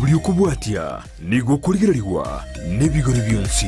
Omoroberi okobwatia nigo okorigererigwa nebigori bionsi.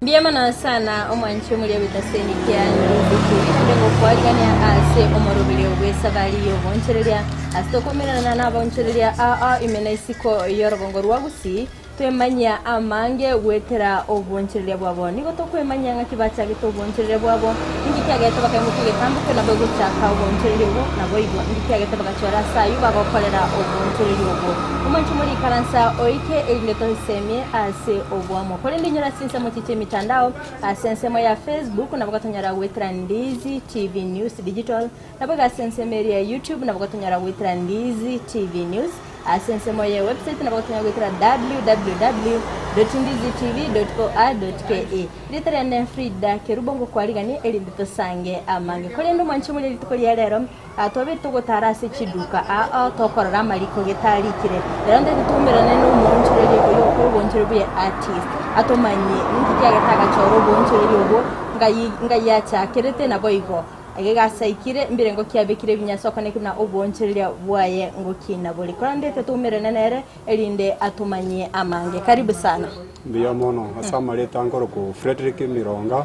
Mbuya mono sana omwanchi omoria bw'etaseni kia Ndizi TV naende ngokwarigania ase omoroberio bw'esabari y'obonchoreria ase tokomerana nabaonchoreria aa ime na isiko y'orogongo rwa Gusii Twemanyia amange goetera obonchereria bwabo. Nigo tokwemanyia ng'aki bachagete obonchereria bwabo, ninki kiagerete bakaimokia egetambo nabo gochaka obonchereria obwo, naboigo ninki kiagerete bagachora ase ayio bagokorera obonchereria obwo. Omwanche morikaransa oike erinde tosemie ase oboamo. Korende inyora ase chinsemo chiaito chi'emitandao, ase ensemo ya Facebook nabo gotonyora goetera Ndizi TV News Digital, Naboigo ase ensemo eria ya YouTube nabo gotonyora goetera Ndizi TV News. Ase ensemo ye website nabo gotonyora goetera www.ndizitv.or.ke. Erieta riane Frida Kerubo ngokwariganie erinde tosange amange. Korende omwanche more rituko ria rero ah, twabeire togotara ase chiduka aa tokorora amariko gete arikire. Rero ntagete toumerane na omoonchoreria oyo okore oboonchoreria buya artist atomanyie ninki kiagete agachora oboonchoreria obwo ngai ngai achakerete naboigo. Egegasaikire, mbirengo kiabekire ebinyansa okoneki buna obwoonchereria bwaye ngokina bore. Korende tetoumerane nere, erinde atomanyie amange. Karibu sana. Mbuya mono ase amareta nkorokwa Fredrick Mironga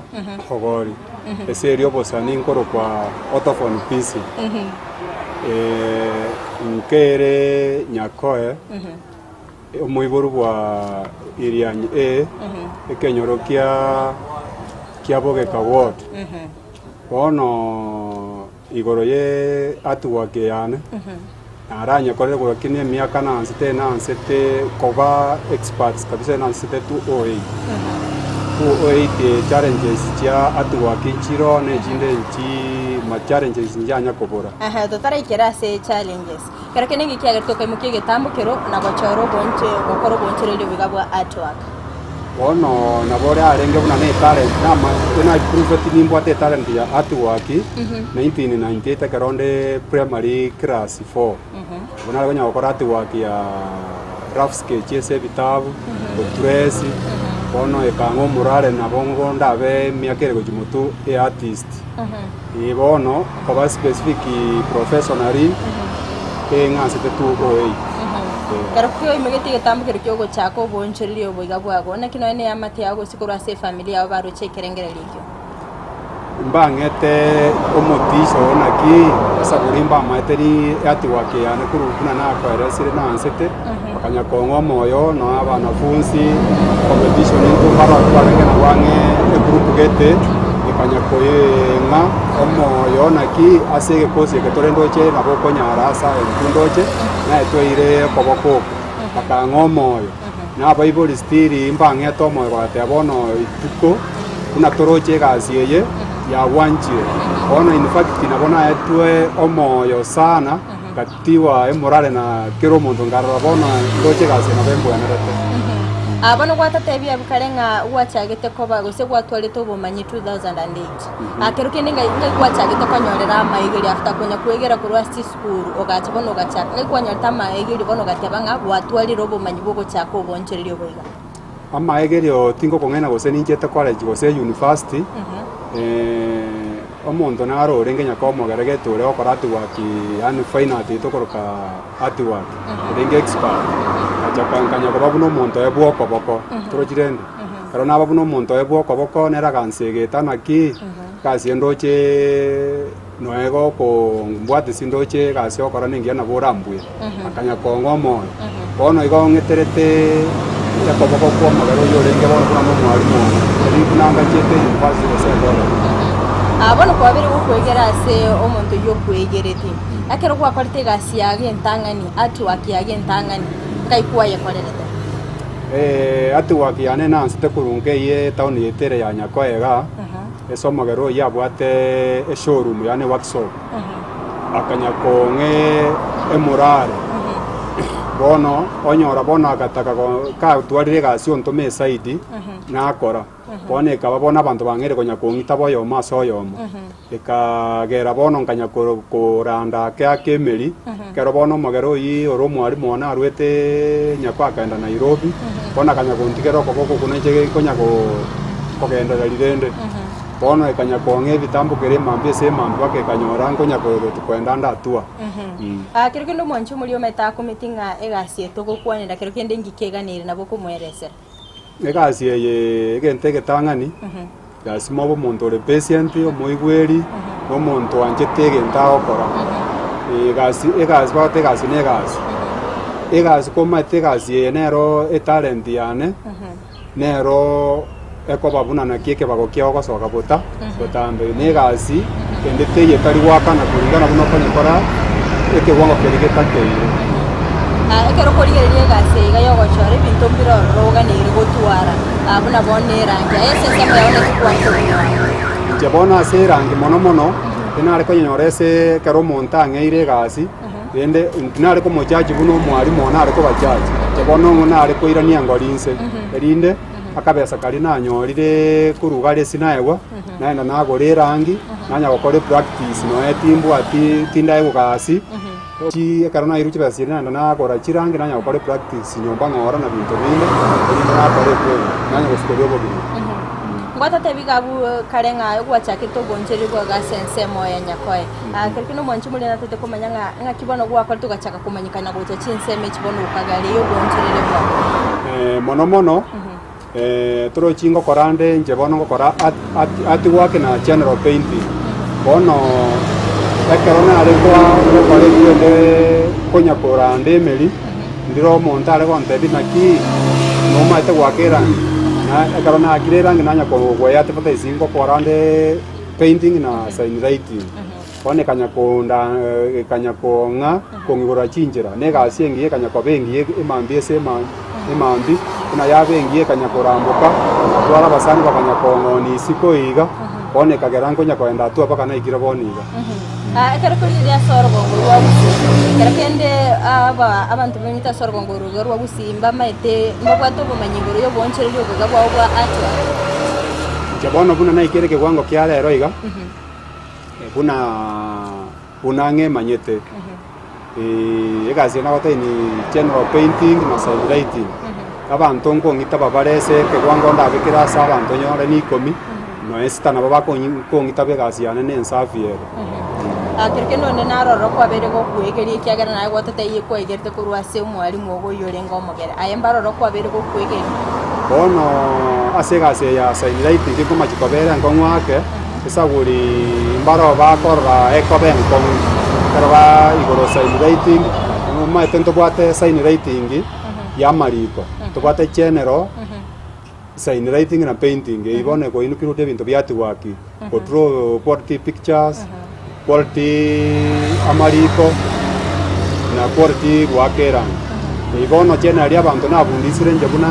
Ogori, ase eria obosani nkorokwa Orthophone PC. Nkere Nyakoe, omoiboru bwa Irianyi A, ekenyoro kia kia Bogeka Ward. Bono igoro ye artwork yane, naranyekorere korwa kina emiaka nansete nansete koba experts kabisa nansete 208. 208 challenges chia artwork nchiro na echinde nchi ma challenges nchianya kobora. Ehe, totaraikera ase challenges, kero kende ninki kiagerete okaimokia egetambo kero na gochora obonche gokora obonchoreria oboiga bwa artwork? Bono nabo ore arenge buna ne etalent nama na prove nimbwate etalent ya art work 1998 ekero onde primary class 4 nabo nare konya gokora art work ya rough sketch ase ebitabu, gotrace, bono ekang'a omorare nabo ngo ndabe emiaka ere gochia motwe e artist. Ee bono koba specific professionally eng'ansete 208. Ekero kioimogeti egetambo keria kiogochaka oboonchoreria oboiga bwago, naki nonya neamate yao gose korwa ase efamiri yao baroche ekerengererio ekio? Mbang'ete omotisho oo naki esaburi mbamaete ri artwork yane korwa buna nakoeresire nansete, bakanya kong'a omoyo nonya abanafunsi, competition intwe mbaro twarenge nabwo ang'e egroup gete, ekanya koing'a omoyo naki ase egekosi eke tore ndoche nabo okonyara ase aye intwe ndoche, naye tweire okoboko oko, bakang'a omoyo. Na abaibori still mbang'ete omoyo bagateba bono ituko buna toroche egasi eye yagwanchire. Bono in fact nabo naetwe omoyo sana ngatiwa emorale na kera omonto nkarora bono ndoche egasi eye nabo embwenerete. Ah, bono gwatatebia abwo kare ng'a gwachagete koba gose gwatwarete obomanyi 2008. Ah, kero kende ngai ngai gwachagete konyorera amaigerio after konya kwegera korwa ase chisukuru ogacha bono ogachaka ngai kwanyorete amaegerio bono ogateba ng'a gwatwarire obomanyi bwa ogochaka oboonchoreria obo iga. Amaegerio tingokong'aina gose ninchete college gose university, omonto naro orenge nyaka omogeregete ore gokora artwork yaani fine art eye tokoroka artwork, orenge expert, ngachaka nkanya koba buna omonto oye bwa okoboko, torochi rende? Ekero naba buna omonto oye bwa okoboko nere agansegeta naki, egasi eye ndocheeee nonya gokombwatisia ndoche egasi ogokora nengiya nabo orambue. Akanya kong'a omoyo. Bono igo ong'eterete okoboko kwa omogere oyio orenge bono buna nomwalimu one, eri buna ngachete university gose ecollege. Ah, bono kwabeire gokwegera ase omonto oyio okwegereti, ekero gwakorete egasi yago entang'ani, artwork yago entang'ani, nkai kwayekorerete? Artwork yane nansete korwa nkeyie etown yaito ere ya Nyakoe igaa, ase omogere oyio abwate eshowroom yaani workshop. Akanya kong'ee emorare. Bono onyora bono agataka go katwarire egasi ontome esaidi, nakora. Bono ekaba bono abanto bang'eire konya kong'ita boyomo ase oyomo. Ekagera bono nkanya koro koranda ake ake emeri, ekero bono omogere oyio ore omwalimu one arwete nyakwa akaenda Nairobi, bono akanya gontigera okoboko okwo nainche nkonya go kogendereria rende. Bono ekanya kong'a ebitambo kere emambia ase emambia mpaka ekanyora nkonya koenda ande atua. Ah, kero kende omwanchi omoria omanyete akumeti ng'a egasi eye togokwanera kero kende engika eganeire nabo okomoeresera. Egasi eye egento egetang'ani, lasima obe omonto ore patient, omoigweri, na omonto oanchete egento agokora. Egasi egasi bagoteba egasi na egasi, egasi komanyete egasi eye nero etalent yane, nero ekoba buna naki ekebago kiao gosoka bota botambe. Na egasi ende teiyo etari goakana kulingana buna okonyekora ekewango keria getakeire. Ah, ekero okorigereria egasi eye iga yogochora ebinto mbire ororo oganeire gotwara, ah, buna bono erangi, aye ase ensemo yao naki gwakobinyora? Inche bono ase erangi mono mono, tinare konyora ase ekero omonto ang'eire egasi, Rende tinare komochachi buna omwalimu one are kobachachi, inche bono ng'o nare koirania engori inse, erinde akabesa karia nanyorire korwa iga aria sinaegwa, naenda nagora erangi, nanya gokora epractice nonya timbwati tindaegwa gasi, chi ekero nairwe chibesa chiria naenda nagora chirangi nanya gokora epractice nyomba ng'ora na binto binde, erinde nakora ekweli, nanya gosukeria obogima. Ngwatatebi iga abwo kare ng'a gwachakete obonchori bwao ase ensemo ya Nyakoe. Ah, kero kende omwanchi omonene natete komanya ng'a ng'aki bono gwakorete ogachaka komanyekana gocha chinsemo echi bono okagaria oboncherere bwao. Eh, mono mono eh, torochi ngokora nde inche bono ngokora art, art, art work na general painting. Bono ekero nare koa gokora ebio ende konya koranda emeri, ndire omonto are gontebia naki nomaete goaka erangi, na ekero naakire erangi nanya kogoa advertise ngokora nde painting na sign writing. Bono ekanya konda ekanya kong'a kong'igorera chinchera, na egasi engiya ekanya koba engiya emambia ase emambia, buna yaba engiya ekanya koramboka, ngatwara abasani bakanya kong'onia isiko iga, bono ekagera nkonya kogenda hatua mpaka naikire bono iga. Ekero korigereria ase orogongo rwa Gusii, ekero kende aba abanto bamenyete ase orogongo oro iga rwa Gusii mbamaete mbabwate obomanyi igoro ya oboonchoreria oboiga bwabo bwa artwork. Inche bono buna naikire ekewango kia rero iga, buna buna ng'emanyete, egasi eye nagotebia ni general painting na sign writing. Abanto nkong'ita babare ase ekewango ndabekere ase abanto nyore ni ikomi, nonya sita nabo bakonyi kong'ita egasi yane na ensafi ere. Kero kende onde naroro kwabeire gokwegeri ekiagera naye gwatotebia kwaigerete korwa ase omwalimu ogo oyio orenge omogere. Aye mbaroro kwabeire gokwegeri. Bono ase egasi eye ya sign writing nkomachi kobera enkong'u ake, esaguri mbaro bakorora ekoba enkong'u, ekero ba igoro sign writing, omanyete ntobwate sign writing ya amariko, ntobwate general sign writing na painting, eyio bono ekoinclude ebinto bia artwork, godraw quality pictures, quality amariko, na quality goaka erangi. Eyio bono generally abanto nabundisire inche buna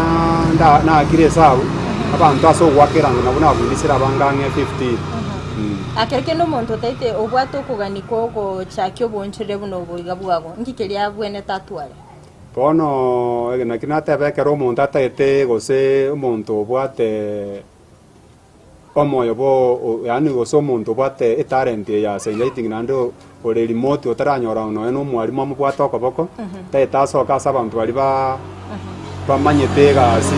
nda naakire esabu, abanto ase ogoaka erangi nabwo nabundisire abange ang'e 15. Ekero kende omonto otaete obwate okogania kwa ogochakia oboonchoreria buna oboiga bwago, inki keria abwenerete atware? Bono naki nateba ekero omonto atagete gose omonto obwate omoyo bwo yaani gose omonto obwate etalent eye ya sign writing naende ore remote otaranyora nonya na omwalimu amobwate okoboko, tagete asoke ase abanto baria ba bamanyete egasi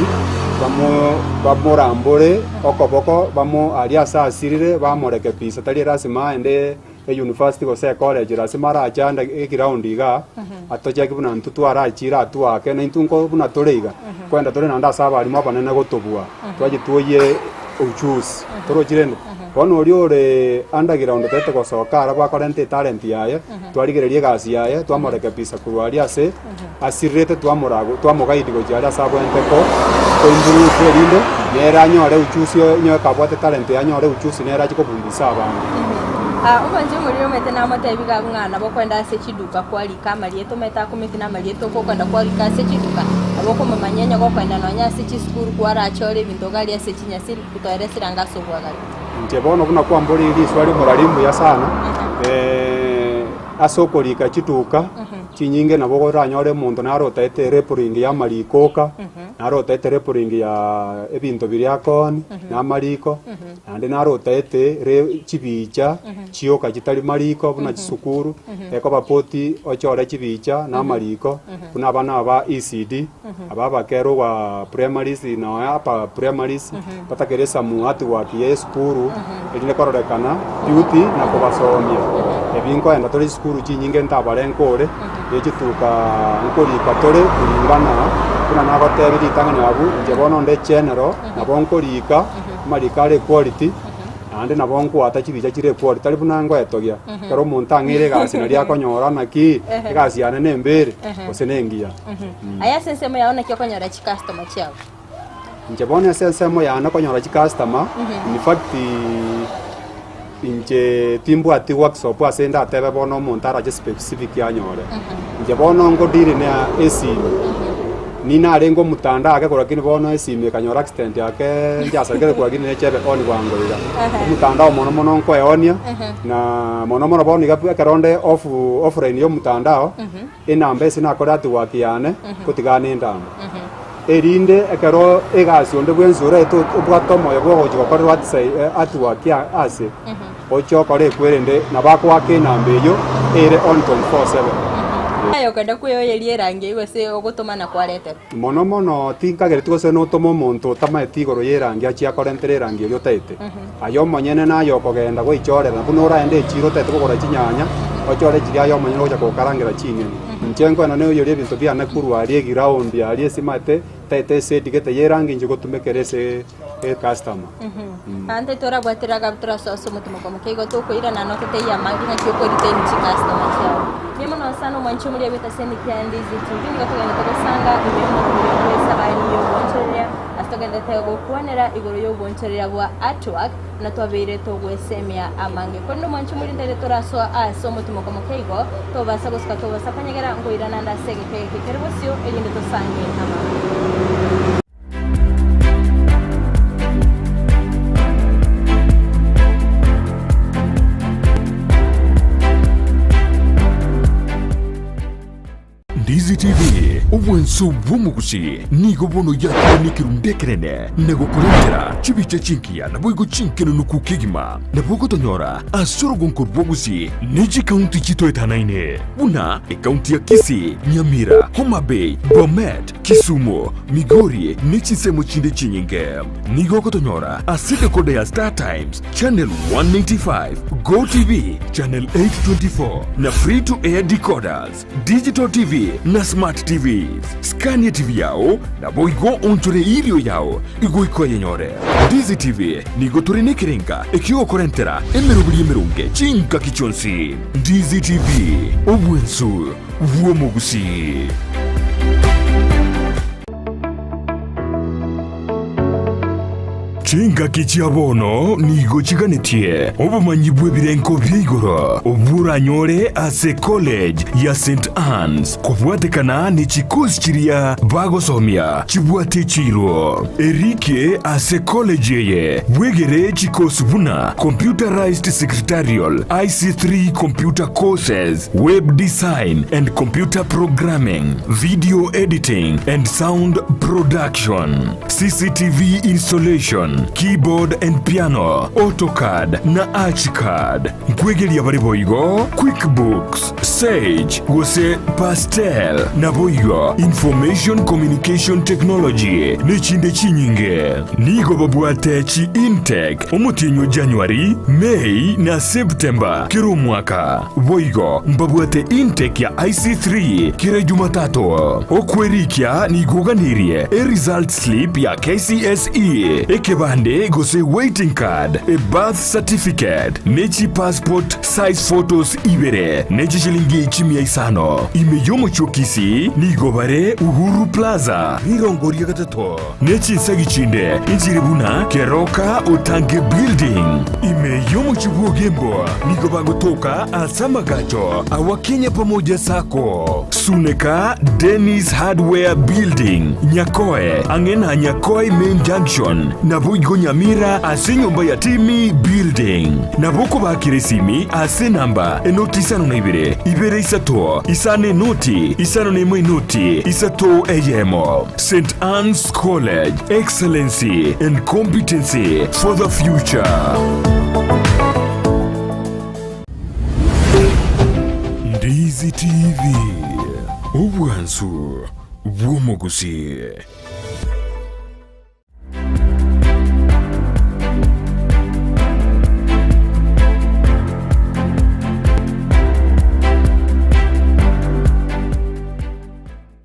bamo bamorambore okoboko bamo aria ase asirire bamorekebisa tari erasima aende Eyunifasiti gose ecollege lasima arache ande eground igaa, atocheki buna intwe twarachire atwake, na intwe nko buna tore iga, nkoenda tore naende ase abalimu abanene gotobua, twache twoyie ujuzi, torochi rende? Bono oria ore underground otagete gosoka arabwo akorenta etalent yaye, twarigereria egasi yaye, twamorekebisa korwa aria ase asirerete twamorago twamoguide gochia aria ase abwenerete ko koimprove erinde nere anyore ujuzi onye kabwate talent eye anyore ujuzi nere ache kobundisa abande. Omonche omoriri omanyete namotebi iga abwo ng'a nabo okoenda ase chiduka kwarika amarieta omanyete akometi na amarieta oko okoenda kwarika ase chiduka, nabo okomomanya onye gokoenda nonya ase chisukuru kwarachore ebinto iga aria ase chinyasi toeresire ange ase obwagare. Inche bono buna kwamboririe riswali omorari mbuya sana. Ase okorika chituka chinyinge nabo oranyore omonto nare otaete erepringi y'amariko oka, nare otaete erepringi ya ebinto biria akooni na amariko, naende nare otaete re chibicha chioka chitari mariko buna chisukuru, ekoba poti ochore chibicha na amariko buna abana aba ECD, aba abakere oba primaries nonya upper primaries, batakere esamu artwork ya esukuru erinde kororekana beauty na kobasomia. Ebi nkoenda tore chisukuru chinyinge ntabarenka ore, ne chituka nkorika tore kulingana buna nagotebi ritang'ani abwo, inche bono onde general, nabo nkorika amariko are equality, naende nabo nkoata chibicha chire equality, tari buna ngoetogia, ekero omonto ang'eire egasi naria akonyora naki, egasi yane nembe ere, gose nengiya. Aye ase ensemo yao naki okonyora chicustomer chiao? Inche bono ase ensemo yane okonyora chicustomer, in fact inche timbwati workshop ase ndatebe bono omonto arache specific anyore. Inche bono ngodili na esimi, ninarenge omotandao ake korwa lakini bono esimi ekanyora accident ake nchiasarekire korwa lakini nechebe on bwango iga. Omotandao mono mono nkoeonia, na mono mono bono iga ekero onde off offline ya omotandao, enamba ase nakore artwork yane, ngotiga nendamba. Erinde ekero egasi onde bwensi oraete obwate omoyo bwa ogochia gokorerwa artwork ase, oche okore ekwe erinde nabo akoaka enamba eyio ere on 24/7. Aye okenda kweoyeria erangi eyio gose ogotomana kwareterwa? Mono mono tinkagereti gose notome omonto otamaeti igoro y'erangi achie akorentere erangi eria otaete. Aye omonyene naye okogenda gweichorera, buna oraende echiiro otaete kogora chinyanya, ochore chiria aye omonyene ogocha gokarangera ching'eni. Inche nkoenda noyoria ebinto biane korwa aria egiraundi aria esimate, taete esedi gete y'erangi inche gotumekera ase ecustomer. Naende torabwatire agabu torasoa ase omotimoko omoke igo tokoirana nototebie amange ng'aki okoretain chicustomer chiao. Mbuya mono sana omwanchi omoria bwete ase emiti ya Ndizi TV nigo togenderete gosanga ime y'omoroberi obo bw'esabari y'ogoonchoreria ase togenderete gokwanera igoro y'ogoonchoreria bwa artwork buna twabeire togwesemia amange. Korende omwanchi omoria ntaete torasoa ase omotimoko omoke igo tobasa gosuka tobasa konyegera nkoirana ande ase egeka eke kere bosio erinde tosange amange. Ndizi TV, obwanso bw'omogusi, nigo bono yakire nekerundu ekenene na gokorentera chibicha chingiya naboigo chinkenenuku kegima. Nabo ogotonyora ase orogonko rw'ogusi ne chikaunti chitoetanaine buna ekaunti ya Kisii, Nyamira, Homa Bay, Bomet, Kisumu, Migori ne chinsemo chinde chinyinge. Nigo ogotonyora ase decoder ya Star Times, Channel 195, Go TV, Channel 824 na Free to Air decoders, Digital TV na Smart TVs. Skania TV yao naboigo onchore erio yao igoika oyenyore. Ndizi TV nigo tore nekerenga ekiogokorentera emeroberi emeronge chingaki chionsi. Ndizi TV, obwensu bw'omogusii. Chingaki chia bono nigo chiganetie obomanyi bw'ebirengo bia igoro obwo oranyore ase College ya St Anne's kobwatekana ne chikosi chiria bagosomia chibwate chiiro. Erike ase college eye bwegere chikosi buna Computerized Secretarial, IC3 Computer Courses, Web design and computer programming, video editing and sound production, CCTV installation, keyboard and piano, AutoCAD na Archicad. Nkwegeria bare boigo QuickBooks, Sage gose Pastel naboigo Information Communication Technology nechinde chinyinge. Nigo babwate chi intake omotienyi o January, May na September kera omwaka. Boigo mbabwate intake ya IC3 kera Jumatatu. Okwerikia nigo oganirie e result slip ya KCSE, ekebande gose waiting card, e birth certificate, ne chi passport size photos ibere, ne chishilingi chimia isano. Ime y'omochie o Kisii nigo bare Uhuru Plaza, rirongo ria gatato. Ne chinsegi chinde inchire buna Keroka Otange Building. Ime y'omochie bw'Ogembo nigo bagotoka ase amagacho awa Kenya Pamoja Sacco, Suneka Dennis Hardware Building, Nyakoe, ang'e na Nyakoe Main Junction, nabo. Naboigo Nyamira ase enyomba ya Timmy Building. Nabo okobakera esimi ase enamba enoti isano na ibere, ibere isato, isano enoti, isano na emo enoti, isato eyemo. St Anne's College, excellency and competency for the future. Ndizi TV, obwansu bw'omogusii.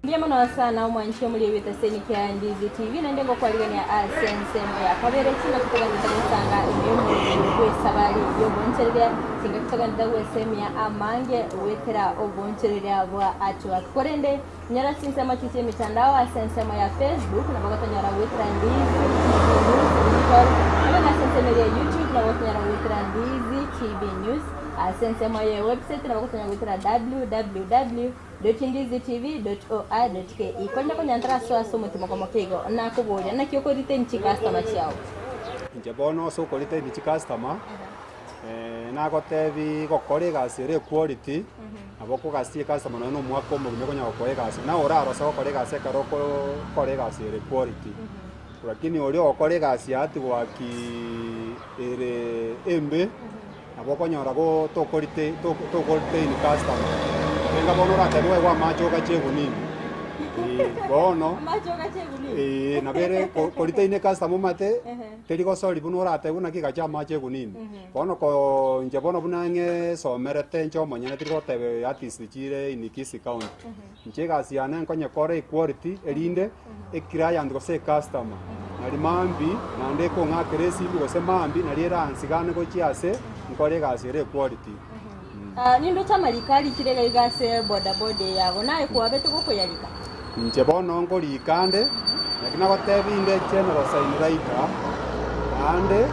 Mbuya mono sana omwanchi omori egeteseni kia Ndizi TV naende ngokwarigania ase ensemo ya kabere chingaki toganete gosanga ime y'omoroberi bw'esabari y'obonchereria chingaki toganete gwesemia amange goetera obonchereria bwa artwork korende Nyora chinsemo chiaito chi'emetandao ase ensemo ya Facebook, nabo gotonyora goetera Ndizi TV News Digital, naboigo ase ensemo eria ya YouTube nabo gotonyora goetera Ndizi TV News, ase ensemo ye website nabo gotonyora goetera www.ndizitv.or.ke. Korende konya ntarasoa ase omotimo komoke igo, nakoboria, naki okoretain chicustomer chiao? Inche bono ase okoretain chicustomer, Nagotebi gokora egasi ere equality, nabo okogasia ecustomer nonya na omwaka omogima ekonyara gokoa egasi. Naye orarose gokora egasi ekero okokora egasi ere equality. Lakini oria ogokora egasi ya artwork ere embe, nabo okonyora go tokorite tokoretain customer. Enga bono oratebiwe oegwe amache ogache egunia ime, bono Amache ogache egunia ime? eh, nabo ere koretain ecustomer omanyete. Teri gosori buna oratebe buna kigacha amache egunia ime. Bono ko inche bono buna ng'esomerete inche omonyene tiri goteba artist chire in Kisii county. Inche egasi yane nkonyekora equality erinde eclient gose ecustomer nari mambia naende ekong'akera esimi gose mambia nari eransigane gochia ase nkore egasi ere equality. Nindoche amariko arikire iga iga ase bodaboda eye yago, naye kwabete gokoyarika. Inche bono nkorika nde, naki nagotebi inde general sign writer, naende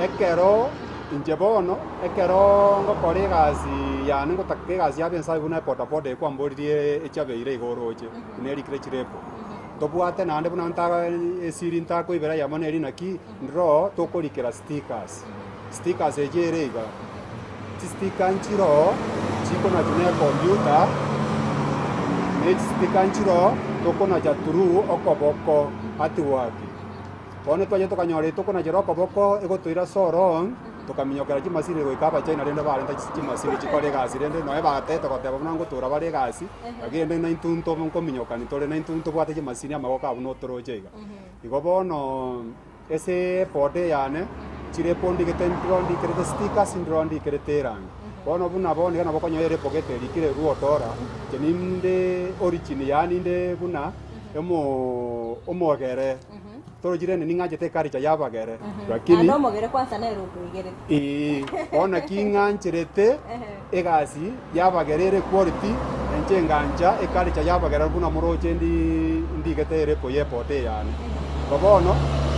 ekero inche bono ekero ngokora egasi yane ngotaka egasi yabe ensafi buna ebodaboda eye kwamboririe echabeire iga oroche, buna erikire chirepo. Ntobwate naende buna nta esiri ntakoibera eyemo neri naki, ndiro tokorikera stickers. Stickers echi ere iga, chistika nchiroo chikonachu na ecomputer, ne chistika nchiroo tokonacha through okoboko artwork. Bono twachia tokanyora eye tokonachera okoboko egotoira so long, tokaminyokera chimasini goika abachina rende barenta chimasini chikore egasi rende nonye batete goteba buna ngotora bare egasi, lakini rende naintwe ntobe nkominyokani tore naintwe ntobwate chimasini amagoko abwo notoroche iga. Igo bono. Ase eboda eyane, chirepo ndigete ndiro ndikerete stickers ndiro ndikerete erangi. Bono buna bono iga nabo okonyora erepo gete erikire Ruodora, inche ninde origin yaani inde buna omo omogere. Torochi rende ning'anchete eculture ya abagere, lakini Naende omogere kwanza nere okoigerete. Eeh, bono naki ng'ancherete egasi y'abagere ere equality, na inche ngancha eculture y'abagere buna moroche ndi ndigete erepo y'eboda eyane. Igo bono,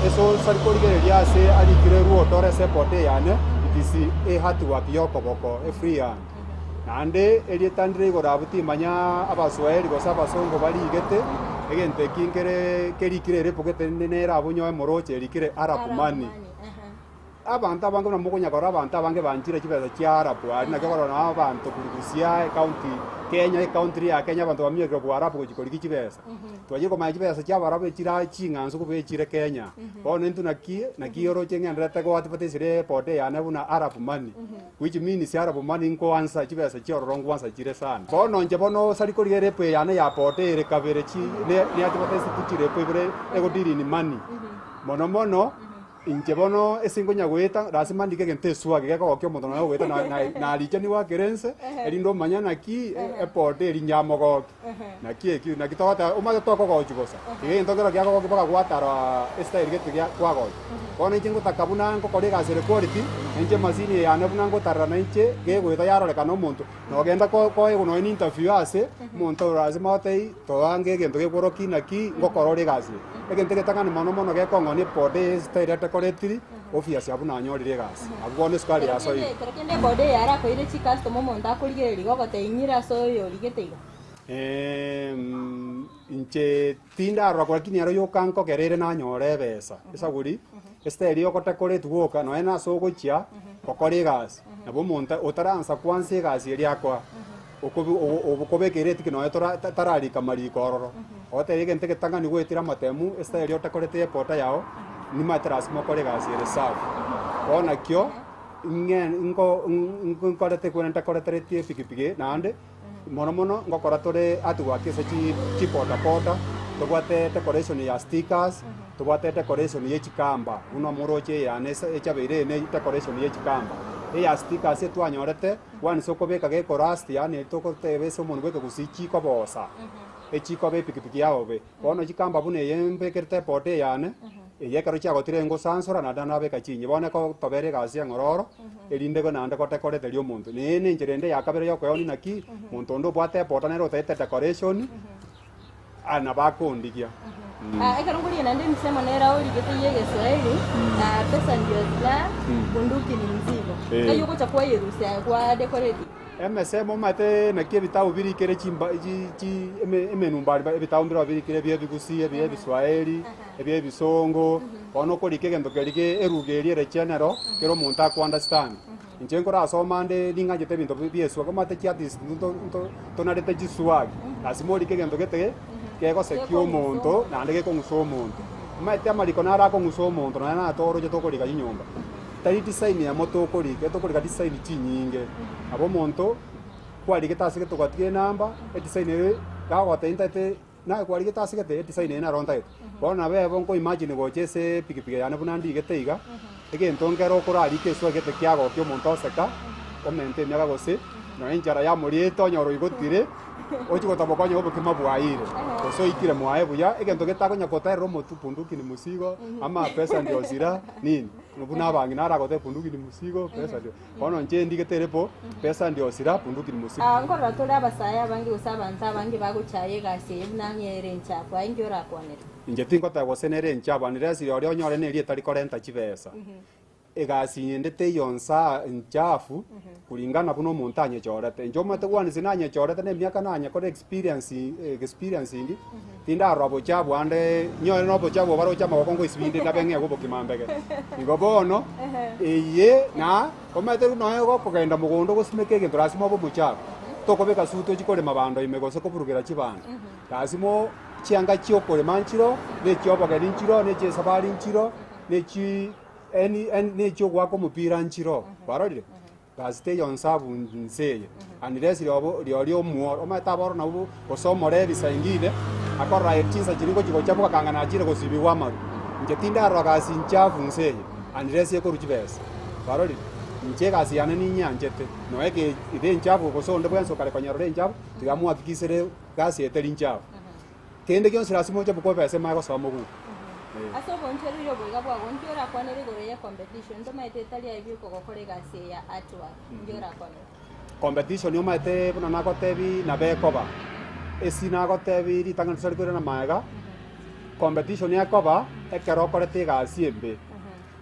ase osari korigereria ase arikire ruotore ase eboda eyane, it is a hard work y'okoboko, a free hand. Naende erieta ndire igoro abwo timanya abaswahili gose abasongo barigete, egento eki nkere kerikire erepo gete nere abwo onyoe moroche erikire Arab money. Abanto abange buna mokonya korora abanto abange banchire chibesa chia Arabu aria naki okorora nao abanto korwa Busia ecounty Kenya ecountry ya Kenya abanto baminyokire Boarabu gochia korigia chibesa. Twachire komanya chibesa chia abarabu echira ching'ansu kobua echire Kenya. Bono intwe naki naki oroche ng'endererete go advertise eboda eyane buna Arab money which means Arab money nkoansa chibesa chia ororo nkoansa chire sana. Bono inche bono osari korigia erepo eyane ya boda ere kabere chi ne ne advertise chirepo ibere ego deal in money. Mono mono. Inche bono ase nkonya goeta, lasima ndike egento eswagi gekogokia omonto nonya ogoeta na- na- nariche nigo akere nse, erinde omanye naki eboda eria nyamogoki. Naki ekio, naki togoteba omanyete tokogochwa bosa, iga egento kero kiakogokia mpaka gwatara estyle gete gia kwagochwa. Bono inche ngotaka buna ngokora egasi ere quality, na inche emasini eye yane buna ngotarera na inche, gegoeta yarorekana omonto, nogenda ko koegwa nonye na interview ase, omonto oro lasima agotebi. Toange egento gekworokia inaki ngokora ore egasi eye. Egento egetang'ani mono mono gekong'onia eboda eye esitayiri etekoretiri, obvious abwo nanyorire egasi. Abwo bono esukari Kero yasoire. kende kero kende eboda eye arakoire chicustomer omonto akorigereria iga ogotebia ing'ire ase oyo origete iga. Inche tindarora korwa lakini ero yoka nkogera ere nanyore ebesa. Esaguri. Estyle ya ogodecorate gwoka nonya na ase ogochia gokora egasi, nabo omonto otaransa kwansa egasi eria akoa, okobi ogo okobekeire etiki nonya tora tararika mariko ororo. Ogoteba egento egetang'ani goetera amatemu, estyle ya odecorate eboda yago, nimanyete lasima okore egasi ere safi. Bono nakio, ing'e nko nkorete kwene ndekoretereti epikipiki naende. Mono mono ngokora tore artwork ase chi chibodaboda, tobwate decoration ya stickers, tobwate decoration ye chikamba buna omoroche eye yane ase echabeire eye ne decoration ye chikamba. Eya stickers etwanyorete, once okobeka gekorust yaani togoteba ase omonwe bwa ekegusii chikobosa, echikoba epikipiki yao bobe. Bono chikamba buna eye mbekerete eboda eyane, eye ekero chiagotire ngosansora naende nabeka chinyia. Bono ekotobera egasi eng'ororo, erinde naende godekoreteria omonto. Naende na enchera ende ya kabere ya okoeoni naki, monto onde obwate eboda nere otaete decoration, ah nabo akondigia. Ah, ekero nkoria naende emisemo nere origete ya egeswahili, ah, pesa ndio silaha, bunduki ni mzigo. Eh. Ng'ai ogocha kwayerusia aye kwa decorate? Emesemo omanyete naki ebitabu birikire chimba chi chi eme emenumbari ebitabu mbirobio birikire bia ebigusi, ebia ebiswahili, ebia ebisongo, bono okorika egento keria ge eruga eria ere general, kera omonto ako understand. Inche nkorasoma nde ning'anchete ebinto bi bia eswag omanyete chiartist nto nto ntonarete chiswag, lasima orike egento gete kegosekia omonto naende gekong'usa omonto. Omanyete amariko naro akong'usa omonto nonya natoroche tokorika chinyomba. Tari design emo tokorika, etokorika design chinyinge. Nabo omonto kwarigete ase gete ogatiga enamba, edesign eye gagotebia ntaete naye kwarigete ase gete edesign eye naro ntaete. Bono nabo ebo nko imagine gocha ase epikipiki yane buna ndigete iga, egento nkere okorarike eswa gete kiagokia omonto oseka, omente emiaka gose, nonya enchara yamoriete onyore oigotire. Ochie gotaboka onye obokima bwaeire, gose oikire mwaye buya, egento getakonya goterera omotwe bunduki ni mzigo, ama pesa ndio silaha, nini. Buna abang'ina aragotebe bunduki ni mzigo, pesa ndio. Bono inche ndigete ere bo, pesa ndio silaha, bunduki ni mzigo. Ah, nkorora tore abasae abange gose abanto abange bagochaya egasi eye buna ng'a ere enchafu. Aye inki orakwanere? Inche tingoteba gose nere enchafu, unless rirorio onyore neri etari korenta chibesa. Egasi ende teiyo nsa nchafu kulingana buna omonto anyechorete. Inche omanyete gwanisi nanyechorete na emiaka nanyekora experience experiencing, tindarora bochafu ande nyore na obochafu obo baroche amagoko ngoisibia inde ndabe ng'egwe obokima mbege. Igo bono, eye na omanyete rero nonya gokogenda mogondo gosimeka egento lasima obe omochafu, tokobeka suit ochie korema bando ime gose koburugera chibando, lasima o chianga chia okorema nchiroo, na echia obogeni nchiroo, na echia esabari nchiroo, na echii. Eni eni nechi'ogoaka omopira nchiroo, kwarorire? Gasi teiyo nsabu nse eye, unless riobo rioria omworo, omanyete aboro nabwo gose omorebi saa ingine, akorora aye chinsa chiria ngochi gochabuka kanga nachire gosibigwa amaru. Inche tindarora gasi nchafu nse eye, unless ekorwa chibesa, kwarorire? Inche egasi yane ninyanchete, nonya eke ere enchafu gose onde bwensi okare konyerora enchafu, tiga amohakikisere gasi eye teri nchafu. Kende gionsi lasima oche bokwa ebesa emanye gosoa moguko. Eh. Ase obonchoreria obo iga bwago, inki orakwanere igoro ye competition? Ntomaete etari aye bioka ogokora egasi eye ya artwork, inki orakwanere? Competition omanyete buna nagotebi nabo ekoba, esi nagotebi ritang'ani tosari koirana magega, competition ekoba ekero okorete egasi embe.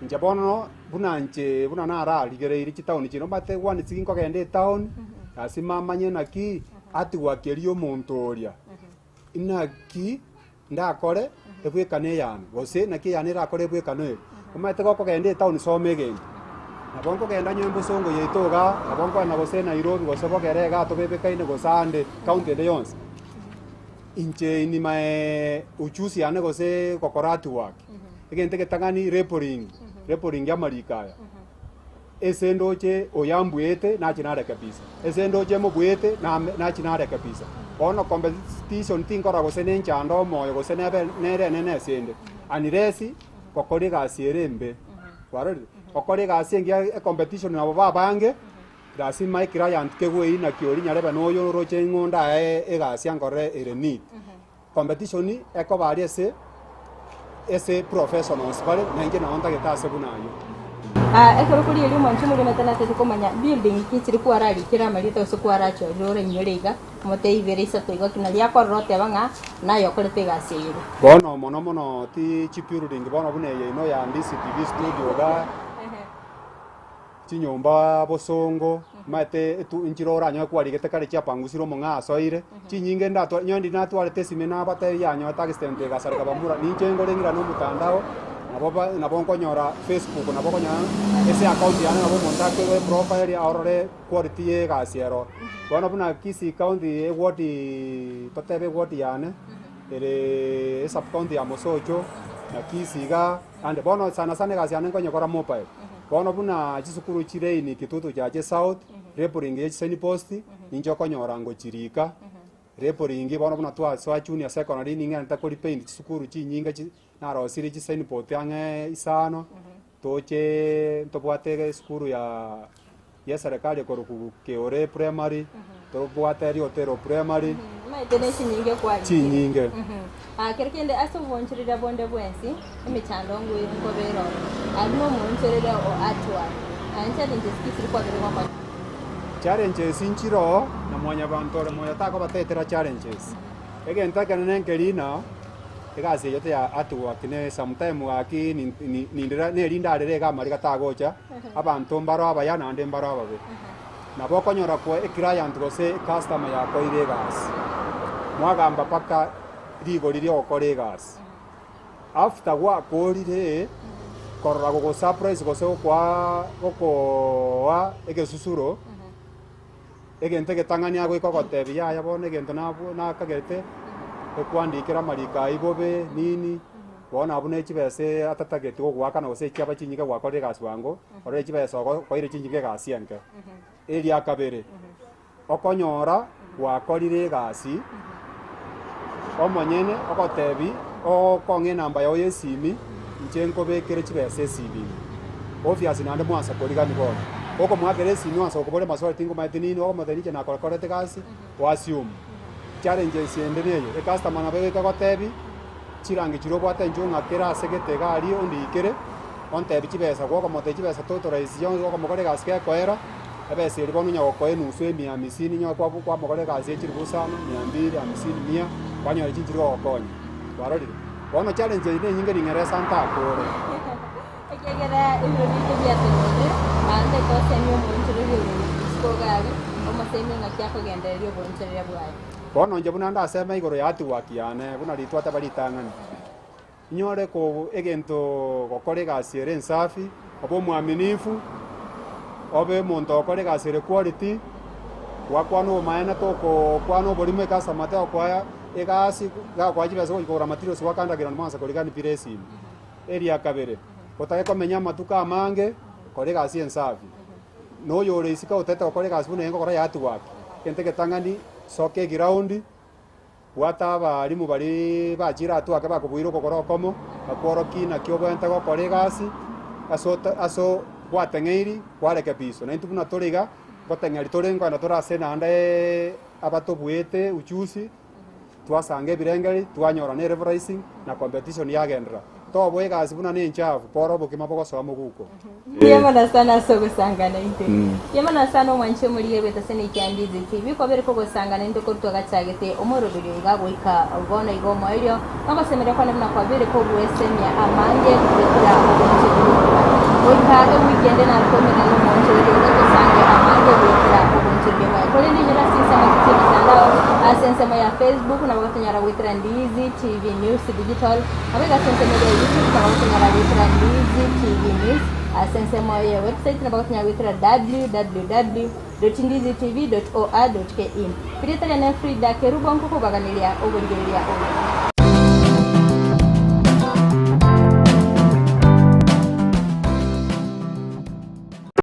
Inche bono buna inche buna nararigereirie chitaoni chinde omanyete gwaneti ginkogenda etown, lasima manye naki artwork eria ya omonto oria. Inaki ndakore ebwekano eyane, gose naki eyane erakore ebwekano ere? Omanyete gokogenda etown soma egento, nabo nkogenda nywe embosongo yaito igaa, nabo nkoenda gose Nairobi gose bogere igaa tobebekaine gose ande county ende yonsi, inche in my ujuzi yane gose gokora artwork, egento egetang'ani labeling, labeling amariko aya. Ase ndoche oyo ambuete, nachie narekebisa, ase ndoche emobuete, name nachie narekebisa. Bono competition tinkora gose nenchando omoyo gose nebe nere enene ase ende, unless gokora egasi ere embe, kwarorire? Gokora egasi engiya ecompetition nabo babange, lasima eclient kegwei naki oria nyarebe na oyo oroche ng'o ndae egasi ankorere ere neat. Competition ekoba aria ase ase professionals bare na inche nabo ntagete ase buna ayio. Ah, ekero korigereria omwancho omoria omanyete natete komanya building ki chiri kwararikire amarieta gose kwarachorire orainyore iga, omote ibere isato igo ki naria akorora oteba ng'a naye okorete egasi eye iga. Bono mono mono ti chibuilding bono buna eye ino ya Ndisi TV studio igaa. Chinyomba bosongo, omanyete etu nchire oranyore kwarigete kare chiapangusire omong'aa asoire, chinyinge ndatwa nyowe ndi natwarete esime nabatebi yanyorete accident egasareka bamura, ninche ngore ng'ira na omotandao, Nabo ba nabo nkonyora Facebook nabo okonyora ase account yane nabo omonto akoigwa eprofile arore quality ya egasi ero. Bono buna Kisii county eward totebe eward yane ere esub county ya Mosocho na Kisii igaa ande bono sana sana egasi yane nkonyekora mobile. Bono buna chisukuru chire in Kitutu Chache South, labeling ya chisign post, ninche okonyora ngochirika. Labeling bono buna twasoa junior secondary ning'ente kori paint chisukuru chinyinge chi narosirie chisign board ang'e isano, toche ntobwate esukuru ya ya eserekari ekorokwa Keore Primary, tobwate Riotero Primary, Omanyete ne chinyinge kwarikire. Chinyinge. Ah, kero kende ase obonchoreria bonde bwensi, emechando ngwe nkobera ororo. Aria na omoonchoreria o artwork. Ah, challenges ki chiri kwabere gokora? Challenges nchiroo, na mwanyabanto ore moyo takobatetera challenges. Egento ekenene nkeri ng'a, egasi eye ya artwork ne sometime gaki nindera neri ndarere iga amariga tagocha, abanto mbaro abaya naende mbaro ababe. Nabo okonyora kwa eclient gose ecustomer yakoire egasi, mwagamba mpaka rigori ria ogokora egasi. After gwakorire, korora gogosurprise gose gokoa gokoa egesusuro, egento egetang'ani agoika ogotebia yaya bono egento nabwo nakagete, ekwandikera amariko aywo bobe nini, bono abwo ne chibesa atatageti gogoakana gose echiaba chinyinge gwakorire egasi bwango, orore chibesa ogo okoire chinyinge egasi enke. Eria kabere, okonyora gwakorire egasi, omonyene ogotebi okong'a enamba yago ya esimi, inche nkobekere chibesa esimi ime. Obvious naende mwansa korigani bono, okomoakera esimi oansa gokoboria amaswali tinkomaeti nini, okomotebia inche nakokorete egasi, oassume. Challenges ende neye, ecustomer nabo egoika gotebi, chirangi chiria obwate inche ong'akere ase gete iga aria ondikere, ontebi chibesa, gokomotebia chibesa totoraisia okomokora egasi gekoera, ebesa eria bono onya gokoa enusu emia hamisini onye kwa kwamokora egasi ya chilifu isano, mia mbili, hamisini, mia, kwanyora chinchiri gogokonya, kwarorire? Bono challenge eye nenyinge ning'eresa ntakore. Ekiagera ebiro biaito biatenenire, naende tosemia omoonchoreria ore isiko iga aria, omosemie ng'aki akogendereria oboonchoreria bwaye. Bono inche buna ndaseme igoro ya artwork yane, buna ritwateba ritang'ani, Inyore ko egento gokora egasi ere ensafi, obe omwaminifu, obe omonto ogokora egasi ere quality, gwakwana obomaene tokokwana oborimo ecustomer tegokoa egasi, gagokoa chibesa gochia kogora materials gwakandagera onde mwansa korigani pira esimi. Eria kabere, otake komenya amatuko amange, kora egasi ensafi. Na oyore isiko otagete gokora egasi buna eye ngokora ya artwork, egento egetang'ani, soka eground. Bwata abalimu baria bachire atwo ake bakobuire okogoro okomo, bakworokie naki obwenerete gokora egasi ase ota ase gwateng'eiri kwarekebiswa. Naintwe buna tore iga, ngoteng'eri tore nkoenda tore ase naende abatobuete uchusi, twasanga ebirengeri, twanyora na ereferencing na competition yagenderera. Toboa egasi buna ne enchafu, bora obokima bogosoa moguko. Mbuya mono sana ase ogosangana intwe. Mbuya mono sana omwanchi omorigia bwete ase nekia Ndizi TV kwabere kogosangana intwe korwa twagachagete omoroberio iga goika bono iga omoerio nogosemeria kwane buna kwabere kogwesemia amange goetera obonchereria obo. Goika ewiki ende nakomerane nomoonchoreria oria tosange amange goetera obonchoreria bwaye. Korende inyora ase ensemo chichie emitandao ase ensemo ya Facebook nabo gotonyara goetera Ndizi TV News Digital Nabo igo ase ensemo eria ya YouTube nabo gotonyara goetera Ndizi TV News, ase ensemo ye website nabo gotonyara goetera www.ndizitv.or.ke. Erieta riane Frida Kerubo nkokobaganeria oborigereria obuya.